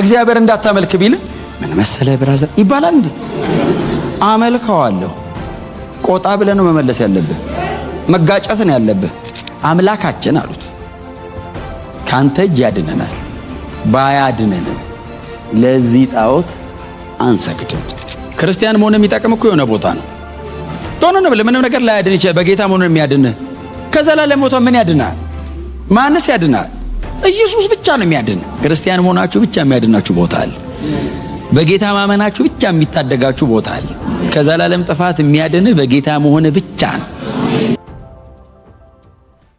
እግዚአብሔር እንዳታመልክ ቢል ምን መሰለ brother ይባላል እንዴ? አመልከዋለሁ። ቆጣ ብለህ ነው መመለስ ያለብህ። መጋጨት ነው ያለብህ። አምላካችን አሉት ካንተ እጅ ያድነናል፣ ባያድነንም ለዚህ ጣዖት አንሰግድም። ክርስቲያን መሆን የሚጠቅም እኮ የሆነ ቦታ ነው። ቶሎ ነው ብለህ ምንም ነገር ላያድን ይችላል። በጌታ መሆን የሚያድንህ ከዘላለም ሞት ምን ያድናል? ማንስ ያድናል? ኢየሱስ ብቻ ነው የሚያድን። ክርስቲያን መሆናችሁ ብቻ የሚያድናችሁ ቦታ አለ። በጌታ ማመናችሁ ብቻ የሚታደጋችሁ ቦታ አለ። ከዘላለም ጥፋት የሚያድንህ በጌታ መሆን ብቻ ነው።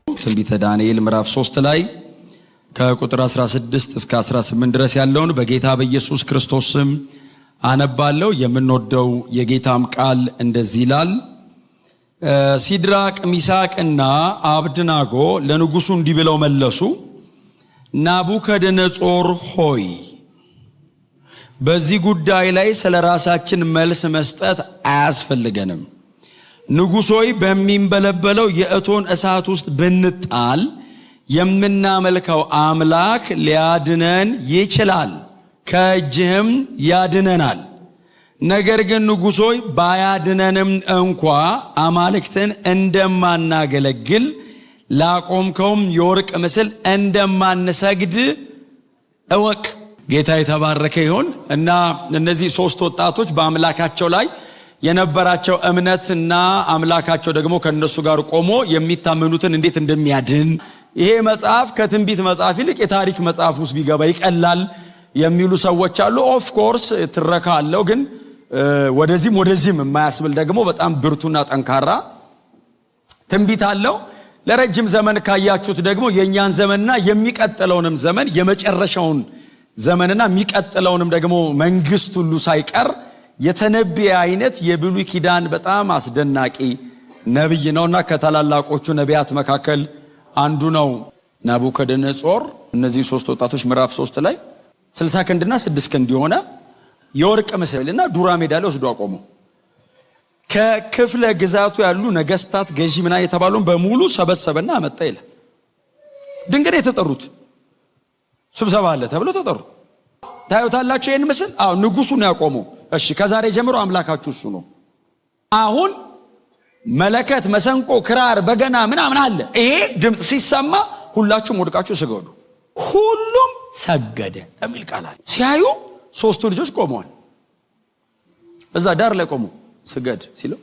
ትንቢተ ዳንኤል ምዕራፍ 3 ላይ ከቁጥር 16 እስከ 18 ድረስ ያለውን በጌታ በኢየሱስ ክርስቶስ ስም አነባለሁ። የምንወደው የጌታም ቃል እንደዚህ ይላል። ሲድራቅ ሚሳቅና አብድናጎ ለንጉሱ እንዲህ ብለው መለሱ። ናቡከደነጾር ሆይ፣ በዚህ ጉዳይ ላይ ስለ ራሳችን መልስ መስጠት አያስፈልገንም። ንጉሥ ሆይ፣ በሚንበለበለው የእቶን እሳት ውስጥ ብንጣል የምናመልከው አምላክ ሊያድነን ይችላል፣ ከእጅህም ያድነናል። ነገር ግን ንጉሥ ሆይ፣ ባያድነንም እንኳ አማልክትን እንደማናገለግል ላቆምከውም የወርቅ ምስል እንደማንሰግድ እወቅ። ጌታ የተባረከ ይሁን እና እነዚህ ሶስት ወጣቶች በአምላካቸው ላይ የነበራቸው እምነትና አምላካቸው ደግሞ ከእነሱ ጋር ቆሞ የሚታመኑትን እንዴት እንደሚያድን፣ ይሄ መጽሐፍ ከትንቢት መጽሐፍ ይልቅ የታሪክ መጽሐፍ ውስጥ ቢገባ ይቀላል የሚሉ ሰዎች አሉ። Of course ትረካ አለው፣ ግን ወደዚህም ወደዚህም የማያስብል ደግሞ በጣም ብርቱና ጠንካራ ትንቢት አለው። ለረጅም ዘመን ካያችሁት ደግሞ የእኛን ዘመንና የሚቀጥለውንም ዘመን፣ የመጨረሻውን ዘመንና የሚቀጥለውንም ደግሞ መንግስት ሁሉ ሳይቀር የተነበየ አይነት የብሉይ ኪዳን በጣም አስደናቂ ነብይ ነውና ከታላላቆቹ ነቢያት መካከል አንዱ ነው። ናቡከደነጾር እነዚህ ሶስት ወጣቶች ምዕራፍ 3 ላይ 60 ክንድና 6 ክንድ የሆነ የወርቅ ምስልና ዱራ ሜዳ ላይ ወስዶ አቆመው። ከክፍለ ግዛቱ ያሉ ነገስታት፣ ገዢ ምና የተባለውን በሙሉ ሰበሰበና አመጣ ይላል። ድንገት የተጠሩት ስብሰባ አለ ተብሎ ተጠሩ። ታዩታላችሁ ይህን ምስል? አዎ፣ ንጉሱ ነው ያቆመው። እሺ፣ ከዛሬ ጀምሮ አምላካችሁ እሱ ነው። አሁን መለከት፣ መሰንቆ፣ ክራር፣ በገና ምናምን አለ። ይሄ ድምፅ ሲሰማ ሁላችሁም ወድቃችሁ ስገዱ። ሁሉም ሰገደ የሚል ቃል አለ። ሲያዩ ሶስቱ ልጆች ቆመዋል። እዛ ዳር ላይ ቆሙ። ስገድ ሲለው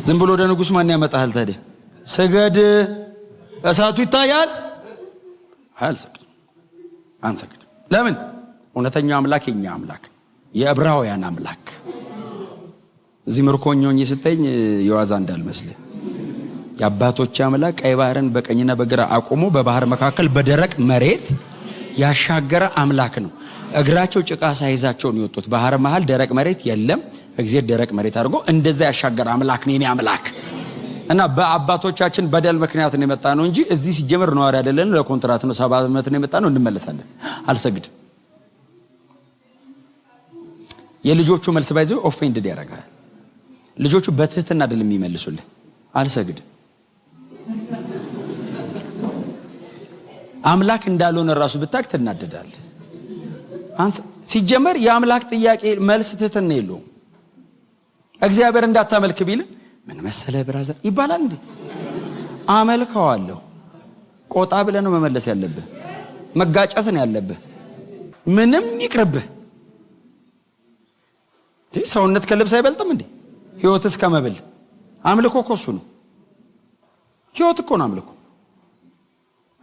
ዝም ብሎ ወደ ንጉስ ማን ያመጣሃል ታዲያ? ስገድ፣ እሳቱ ይታያል። አልሰግድም፣ አንሰግድም። ለምን? እውነተኛው አምላክ የኛ አምላክ፣ የዕብራውያን አምላክ። እዚህ ምርኮኛ ሆኜ ስታየኝ የዋዛ እንዳልመስልህ፣ የአባቶች አምላክ ቀይ ባህርን በቀኝና በግራ አቁሞ በባህር መካከል በደረቅ መሬት ያሻገረ አምላክ ነው። እግራቸው ጭቃ ሳይዛቸው ነው የወጡት። ባህር መሃል ደረቅ መሬት የለም። እግዚአብሔር ደረቅ መሬት አድርጎ እንደዛ ያሻገረ አምላክ ነው የኔ አምላክ። እና በአባቶቻችን በደል ምክንያት ነው የመጣ ነው እንጂ እዚህ ሲጀምር ነዋሪ አይደለን። ለኮንትራት ነው፣ 70 ዓመት ነው የመጣ ነው። እንመለሳለን። አልሰግድም። የልጆቹ መልስ by the way offended ያደርጋል። ልጆቹ በትህትና አይደለም የሚመልሱልህ። አልሰግድም። አምላክ እንዳልሆነ ራሱ ብታክ ትናደዳለህ። ሲጀመር የአምላክ ጥያቄ መልስ ትህትና የለውም። እግዚአብሔር እንዳታመልክ ቢል ምን መሰለ brother ይባላል እንዴ? አመልከዋለሁ። ቆጣ ብለህ ነው መመለስ ያለብህ። መጋጨት ነው ያለብህ። ምንም ይቅርብህ። ሰውነት ከልብስ አይበልጥም እንዴ? ህይወትስ ከመብል? አምልኮ እኮ እሱ ነው። ህይወት እኮ ነው አምልኮ።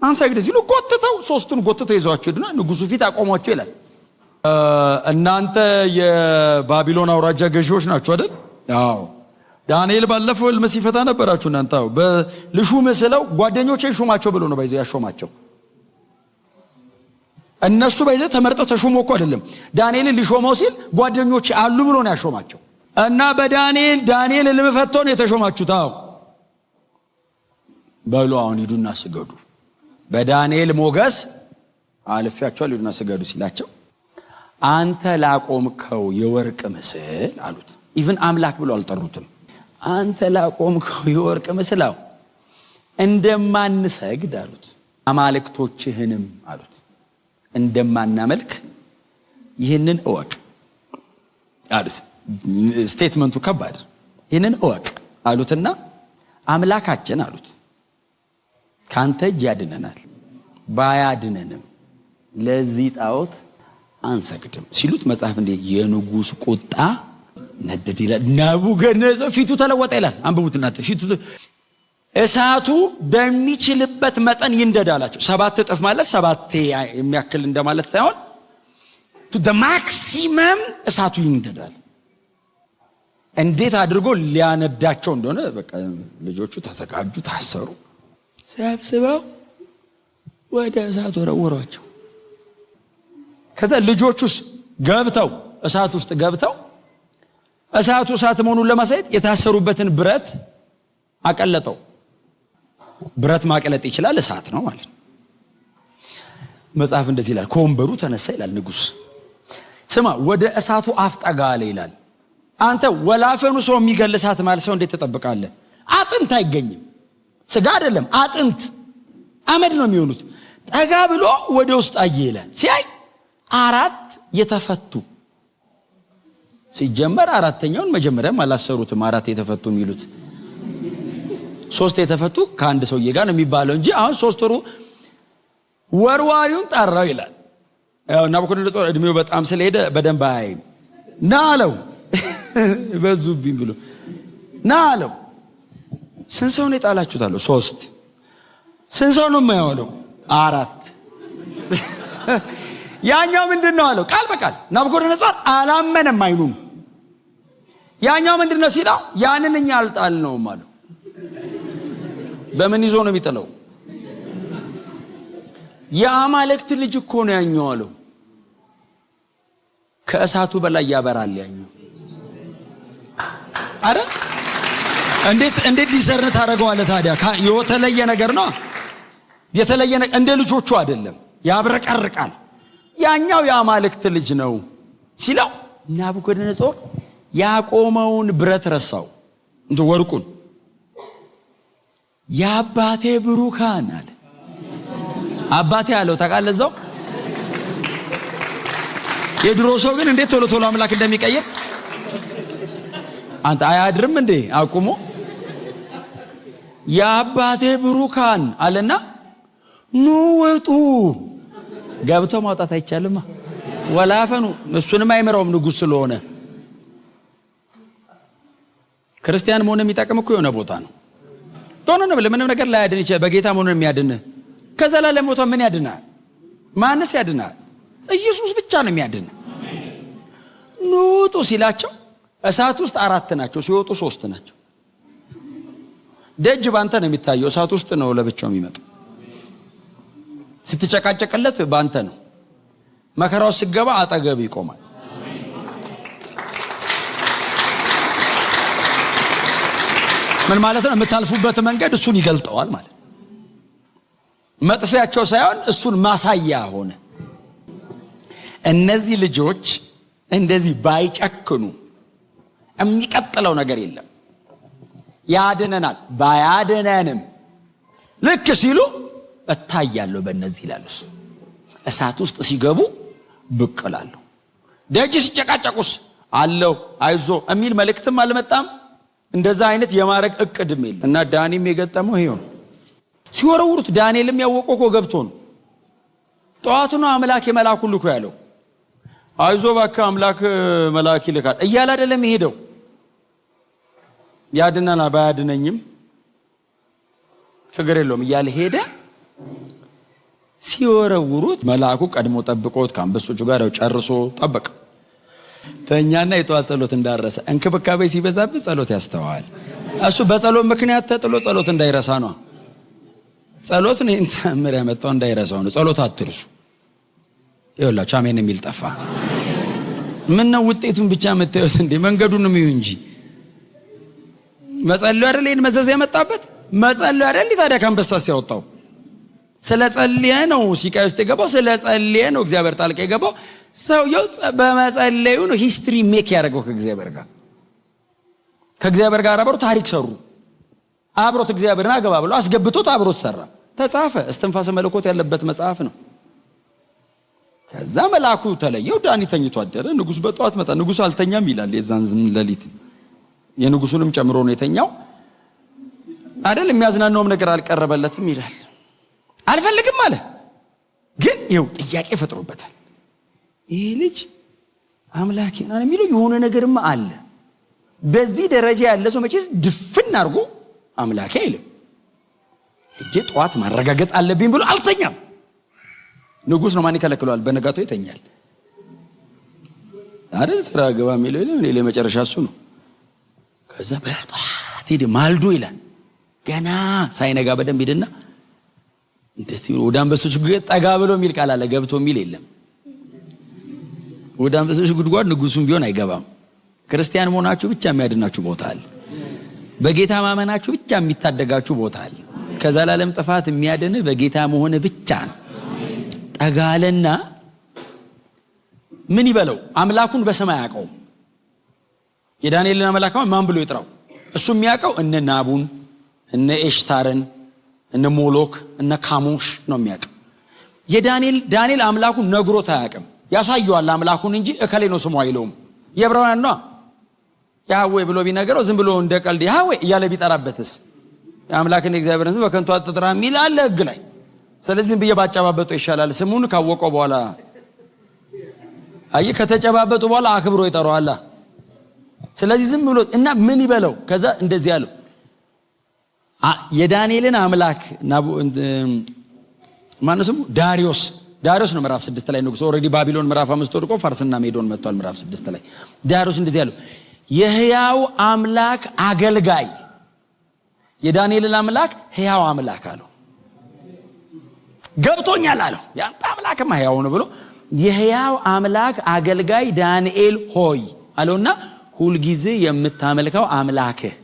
አንሰግድ ሲሉ ጎትተው፣ ሶስቱን ጎትተው ይዘዋቸው ሄዱና ንጉሱ ፊት አቆሟቸው ይላል። እናንተ የባቢሎን አውራጃ ገዢዎች ናችሁ አይደል? አዎ። ዳንኤል ባለፈው ህልም ሲፈታ ነበራችሁ እናንተ። አዎ። ልሹም ስለው ጓደኞቼ ሹማቸው ብሎ ነው by the way ያሾማቸው። እነሱ by the way ተመርጠው ተሾሞ እኮ አይደለም። ዳንኤልን ሊሾመው ሲል ጓደኞቼ አሉ ብሎ ነው ያሾማቸው። እና በዳንኤል ዳንኤል ህልም ፈቶ ነው የተሾማችሁት። አዎ። በሉ አሁን ሂዱና ስገዱ። በዳንኤል ሞገስ አልፌያቸዋል፣ ሂዱና ስገዱ ሲላቸው አንተ ላቆምከው የወርቅ ምስል አሉት። Even አምላክ ብሎ አልጠሩትም። አንተ ላቆምከው የወርቅ ምስል፣ አዎ፣ እንደማንሰግድ አሉት። አማልክቶችህንም አሉት። እንደማናመልክ ይህንን እወቅ አሉት። Statement ኡ ከባድ። ይህንን እወቅ አሉትና አምላካችን አሉት ካንተ እጅ ያድነናል፣ ባያድነንም ለዚህ ጣዖት አንሰግድም ሲሉት መጽሐፍ እንዴ የንጉሥ ቁጣ ነደድ ይላል። ናቡከደነፆር ፊቱ ተለወጠ ይላል። አንብቡት እናንተ። ፊቱ እሳቱ በሚችልበት መጠን ይንደድ አላቸው። 7 እጥፍ ማለት 7 የሚያክል እንደማለት ሳይሆን to the maximum እሳቱ ይንደዳል። እንዴት አድርጎ ሊያነዳቸው እንደሆነ በቃ ልጆቹ ተዘጋጁ፣ ታሰሩ። ሰብስበው ወደ እሳት ወረወሯቸው። ከዛ ልጆቹስ ገብተው እሳት ውስጥ ገብተው እሳቱ እሳት መሆኑን ለማሳየት የታሰሩበትን ብረት አቀለጠው። ብረት ማቅለጥ ይችላል፣ እሳት ነው ማለት ነው። መጽሐፍ እንደዚህ ይላል፣ ከወንበሩ ተነሳ ይላል ንጉሥ። ስማ ወደ እሳቱ አፍ ጠጋ አለ ይላል። አንተ ወላፈኑ ሰው የሚገል እሳት ማለት ሰው እንዴት ትጠብቃለህ? አጥንት አይገኝም፣ ስጋ አይደለም አጥንት፣ አመድ ነው የሚሆኑት። ጠጋ ብሎ ወደ ውስጥ አየ ይላል። ሲያይ 4 የተፈቱ፣ ሲጀመር አራተኛውን መጀመሪያም አላሰሩትም። 4 የተፈቱ የሚሉት 3 የተፈቱ ከአንድ ሰውዬ ጋር ነው የሚባለው እንጂ አሁን 3 ወሩ ወርዋሪውን ጠራው ይላል። ያው ናቡከደነፆር እድሜው በጣም ስለሄደ በደንብ አያይም። ና አለው። በዙብኝ ብሎ ና አለው። ስንት ሰው ነው የጣላችሁት አለው። 3። ስንት ሰው ነው የማየው? 4። ያኛው ምንድነው አለው። ቃል በቃል ናቡከደነፆር አላመነም አይኑን። ያኛው ምንድነው ሲለው ያንን እኛ አልጣልነውም አለው። በምን ይዞ ነው የሚጥለው? የአማልክት ልጅ እኮ ነው ያኛው አለው። ከእሳቱ በላይ ያበራል ያኛው። አረ እንዴት discern ታደርገዋለህ ታዲያ? የተለየ ነገር ነው። የተለየ እንደ ልጆቹ አይደለም፣ ያብረቀርቃል። ያኛው የአማልክት ልጅ ነው ሲለው ናቡከደነፆር ያቆመውን ብረት ረሳው፣ እንት ወርቁን። የአባቴ ብሩካን አለ። አባቴ አለው ታውቃለህ። እዛው የድሮ ሰው ግን እንዴት ቶሎ ቶሎ አምላክ እንደሚቀይር አንተ አያድርም እንዴ አቁሞ። የአባቴ ብሩካን አለና ኑ ውጡ። ገብተው ማውጣት አይቻልማ፣ ወላፈኑ እሱንም አይምረውም ንጉሥ ስለሆነ። ክርስቲያን መሆን የሚጠቅም እኮ የሆነ ቦታ ነው። ቶሎ ነው ለምንም ነገር ላያድን ይችላል። በጌታ መሆን የሚያድን ከዘላለም ሞት ምን ያድናል? ማንስ ያድናል? ኢየሱስ ብቻ ነው የሚያድን። ኑ ውጡ ሲላቸው እሳት ውስጥ 4 ናቸው፣ ሲወጡ 3 ናቸው። ደጅ ባንተ ነው የሚታየው፣ እሳት ውስጥ ነው ለብቻው የሚመጣው። ስትጨቃጨቅለት ባንተ ነው። መከራው ሲገባ አጠገብ ይቆማል። ምን ማለት ነው? የምታልፉበት መንገድ እሱን ይገልጠዋል ማለት ነው። መጥፊያቸው ሳይሆን እሱን ማሳያ ሆነ። እነዚህ ልጆች እንደዚህ ባይጨክኑ የሚቀጥለው ነገር የለም። ያድነናል ባያድነንም ልክ ሲሉ እታያለሁ በእነዚህ ይላል እሱ። እሳት ውስጥ ሲገቡ ብቅ እላለሁ። ደጅ ሲጨቃጨቁስ አለው አይዞ የሚል መልእክትም አልመጣም። እንደዛ አይነት የማድረግ እቅድም የለም። እና ዳኒም የገጠመው ይሄው ነው። ሲወረውሩት ዳንኤልም ያወቀው እኮ ገብቶ ነው። ጠዋቱ ነው አምላክ የመላኩ ልኮ ያለው። አይዞ እባክህ አምላክ መልአክ ይልካል እያለ አይደለም የሄደው። ያድነናል ባያድነኝም ችግር የለውም እያለ ሄደ። ሲወረውሩት መልአኩ ቀድሞ ጠብቆት ከአንበሶቹ ጋር ያው ጨርሶ ጠበቀ። ተኛና የጠዋት ጸሎት እንዳረሰ። እንክብካቤ ሲበዛብህ ጸሎት ያስተዋል። እሱ በጸሎት ምክንያት ተጥሎ ጸሎት እንዳይረሳ ነው። ጸሎት ነው ተአምር ያመጣው እንዳይረሳው ነው። ጸሎት አትርሱ። ይኸውላችሁ አሜን የሚል ጠፋ። ምን ነው ውጤቱን ብቻ የምታዩት እንዴ? መንገዱንም እዩ እንጂ። መጸለዩ አይደል ይሄን መዘዝ ያመጣበት? መጸለዩ አይደል ታዲያ ከአንበሳ ሲያወጣው? ስለጸለየ ነው ሲቃይ ውስጥ የገባው። ስለጸለየ ነው እግዚአብሔር ጣልቃ የገባው። ሰውየው በመጸለዩ ነው history make ያደረገው ከእግዚአብሔር ጋር። ከእግዚአብሔር ጋር አብሮ ታሪክ ሰሩ። አብሮት እግዚአብሔርን አገባ ብሎ አስገብቶት አብሮት ሰራ። ተጻፈ። እስትንፋሰ መለኮት ያለበት መጽሐፍ ነው። ከዛ መልአኩ ተለየው። ዳኒ ተኝቶ አደረ። ንጉሱ በጠዋት መጣ። ንጉሱ አልተኛም ይላል። የዛን ሌሊት የንጉሱንም ጨምሮ ነው የተኛው አይደል? የሚያዝናናውም ነገር አልቀረበለትም ይላል። አልፈልግም አለ። ግን ይኸው ጥያቄ ፈጥሮበታል። ይሄ ልጅ አምላኬ የሚለው የሆነ ነገርማ አለ። በዚህ ደረጃ ያለ ሰው መቼስ ድፍን አድርጎ አምላኬ አይልም። እጄ ጠዋት ማረጋገጥ አለብኝ ብሎ አልተኛም። ንጉስ ነው፣ ማን ይከለክለዋል? በነጋታው ይተኛል አይደል? ስራ ገባ የሚለው የለም። ሌላ የመጨረሻ እሱ ነው። ከዛ በጠዋት ሄደ ማልዶ ይላል። ገና ሳይነጋ በደንብ ሄደና እንደዚህ ወደ አንበሶች ጠጋ ብሎ የሚል ቃል አለ። ገብቶ የሚል የለም። ወደ አንበሶች ጉድጓድ ንጉሱም ቢሆን አይገባም። ክርስቲያን መሆናችሁ ብቻ የሚያድናችሁ ቦታ አለ። በጌታ ማመናችሁ ብቻ የሚታደጋችሁ ቦታ አለ። ከዘላለም ጥፋት የሚያድን በጌታ መሆን ብቻ ነው። ጠጋለና ምን ይበለው? አምላኩን በሰማይ አያውቀውም። የዳንኤልን አምላክ ማን ብሎ ይጥራው? እሱ የሚያውቀው እነ ናቡን፣ እነ ኤሽታርን፣ እነ ሞሎክ፣ እነ ካሞሽ ነው የሚያውቀው። የዳንኤል ዳንኤል አምላኩን ነግሮት አያውቅም። ያሳየዋል አምላኩን እንጂ እከሌ ነው ስሙ አይለውም። የዕብራውያን ነው ያህዌ ብሎ ቢነገረው ዝም ብሎ እንደ ቀልድ ያህዌ እያለ ቢጠራበትስ የአምላክን የእግዚአብሔርን ስም በከንቱ አትጥራ የሚል አለ ሕግ ላይ። ስለዚህ ዝም ብዬ ባጨባበጠው ይሻላል። ስሙን ካወቀው በኋላ አየህ፣ ከተጨባበጡ በኋላ አክብሮ ይጠራዋል። ስለዚህ ዝም ብሎ እና ምን ይበለው? ከዛ እንደዚህ አለው የዳንኤልን አምላክ ማነው ስሙ? ዳሪዮስ። ዳሪዮስ ነው ምዕራፍ 6 ላይ ንጉስ። Already ባቢሎን ምዕራፍ 5 ወድቆ ፋርስና ሜዶን መጥቷል። ምዕራፍ 6 ላይ ዳሪዮስ እንደዚህ አለው፣ የሕያው አምላክ አገልጋይ፣ የዳንኤልን አምላክ ሕያው አምላክ አለው። ገብቶኛል አለው። ያንተ አምላክማ ሕያው ነው ብሎ የሕያው አምላክ አገልጋይ ዳንኤል ሆይ አለውና ሁልጊዜ የምታመልከው አምላክህ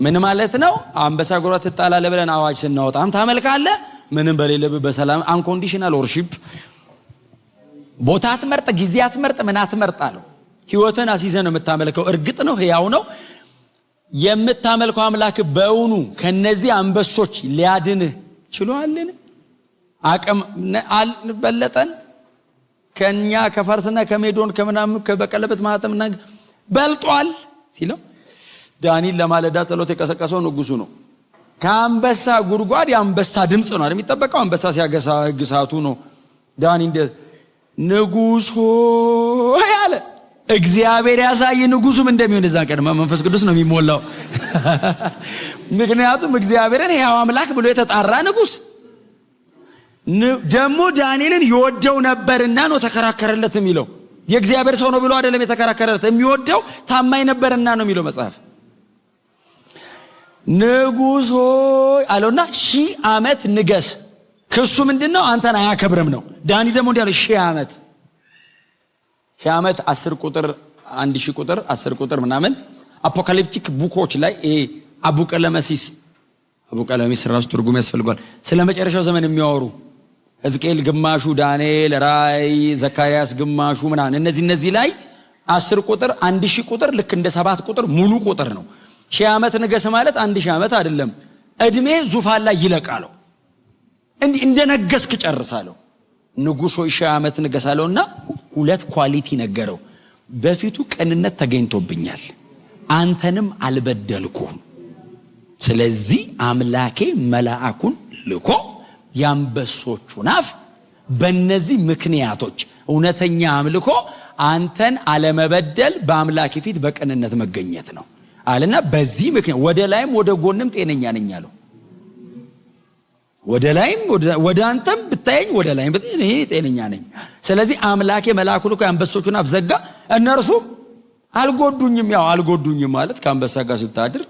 ምን ማለት ነው? አንበሳ ጉድጓድ ትጣላለህ ብለን አዋጅ ስናወጣም ታመልካለህ። ምንም በሌለብህ በሰላም unconditional worship። ቦታ አትመርጥ፣ ጊዜ አትመርጥ፣ ምን አትመርጥ አለው። ህይወትን አስይዘህ ነው የምታመልከው። እርግጥ ነው ሕያው ነው። የምታመልከው አምላክ በእውኑ ከነዚህ አንበሶች ሊያድንህ ችሏልን? አቅም በለጠን ከኛ ከፋርስና ከሜዶን ከምናምን ከበቀለበት ማህተምና በልጧል ሲለው ዳንኤል ለማለዳ ጸሎት የቀሰቀሰው ንጉሱ ነው። ከአንበሳ ጉድጓድ የአንበሳ ድምፅ ነው አይደል የሚጠበቀው? አንበሳ ሲያገሳ ግሳቱ ነው። ዳኒ እንደ ንጉስ ሆይ አለ። እግዚአብሔር ያሳይ ንጉሱም እንደሚሆን እዛን ቀን መንፈስ ቅዱስ ነው የሚሞላው። ምክንያቱም እግዚአብሔርን ሕያው አምላክ ብሎ የተጣራ ንጉስ ደግሞ ዳንኤልን ይወደው ነበርና ነው ተከራከረለት የሚለው። የእግዚአብሔር ሰው ነው ብሎ አይደለም የተከራከረለት፣ የሚወደው ታማኝ ነበርና ነው የሚለው መጽሐፍ። ንጉስ ሆይ አለውና 1000 ዓመት ንገስ። ክሱ ምንድነው? አንተን አያከብርም ነው። ዳኒ ደግሞ እንዲህ አለው 1000 ዓመት፣ 1000 ዓመት 10 ቁጥር 1000 ቁጥር 10 ቁጥር ምናምን apocalyptic book ኦች ላይ ይሄ አቡቀለመሲስ፣ አቡቀለሚስ ራሱ ትርጉም ያስፈልገዋል። ስለ መጨረሻው ዘመን የሚያወሩ ሕዝቅኤል ግማሹ፣ ዳንኤል፣ ራእይ፣ ዘካርያስ ግማሹ ምናምን እነዚህ ላይ 10 ቁጥር 1000 ቁጥር ልክ እንደ 7 ቁጥር ሙሉ ቁጥር ነው። 1000 ዓመት ንገስ ማለት 1000 ዓመት አይደለም። እድሜ ዙፋን ላይ ይለቃለው። እንዲህ እንደነገስክ ጨርሳለሁ። ንጉሥ ሆይ 1000 ዓመት ንገሳለሁና ሁለት quality ነገረው። በፊቱ ቅንነት ተገኝቶብኛል፣ አንተንም አልበደልኩም። ስለዚህ አምላኬ መልአኩን ልኮ የአንበሶቹን አፍ በእነዚህ ምክንያቶች እውነተኛ አምልኮ አንተን አለመበደል በአምላኬ ፊት በቅንነት መገኘት ነው አለና በዚህ ምክንያት ወደ ላይም ወደ ጎንም ጤነኛ ነኝ አለው። ወደ ላይም ወደ አንተም ብታየኝ ወደ ላይም ብታየኝ እኔ ጤነኛ ነኝ። ስለዚህ አምላኬ መልአኩን ልኮ የአንበሶቹን አፍ ዘጋ፣ እነርሱ አልጎዱኝም። ያው አልጎዱኝም ማለት ከአንበሳ ጋር ስታድር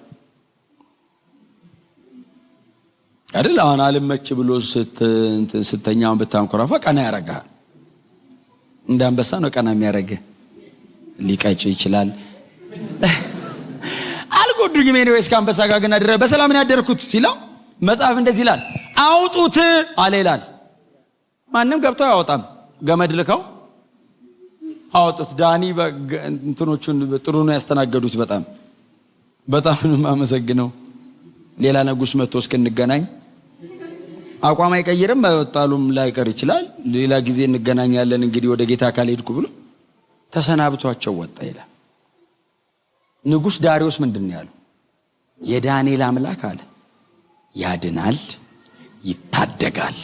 አይደል? አሁን አልመች ብሎ ስተኛውን ብታንኮራፋ ቀና ያረጋል። እንደ አንበሳ ነው ቀና የሚያረግህ። ሊቀጭ ይችላል። አልጎዱኝም anyways ከአንበሳ ጋር ግን አድረ በሰላም ነው ያደርኩት ሲለው መጽሐፍ እንደዚህ ይላል፣ አውጡት አለ ይላል። ማንም ገብቶ አያወጣም። ገመድ ልከው አወጡት። ዳኒ እንትኖቹን ጥሩ ነው ያስተናገዱት። በጣም በጣም ነው የማመሰግነው። ሌላ ንጉስ መጥቶ እስክንገናኝ አቋም አይቀይርም፣ መጣሉም ላይቀር ይችላል። ሌላ ጊዜ እንገናኛለን እንግዲህ ወደ ጌታ ካልሄድኩ ብሎ ተሰናብቷቸው ወጣ ይላል። ንጉሥ ዳርዮስ ምንድን ነው ያለው? የዳንኤል አምላክ አለ ያድናል፣ ይታደጋል።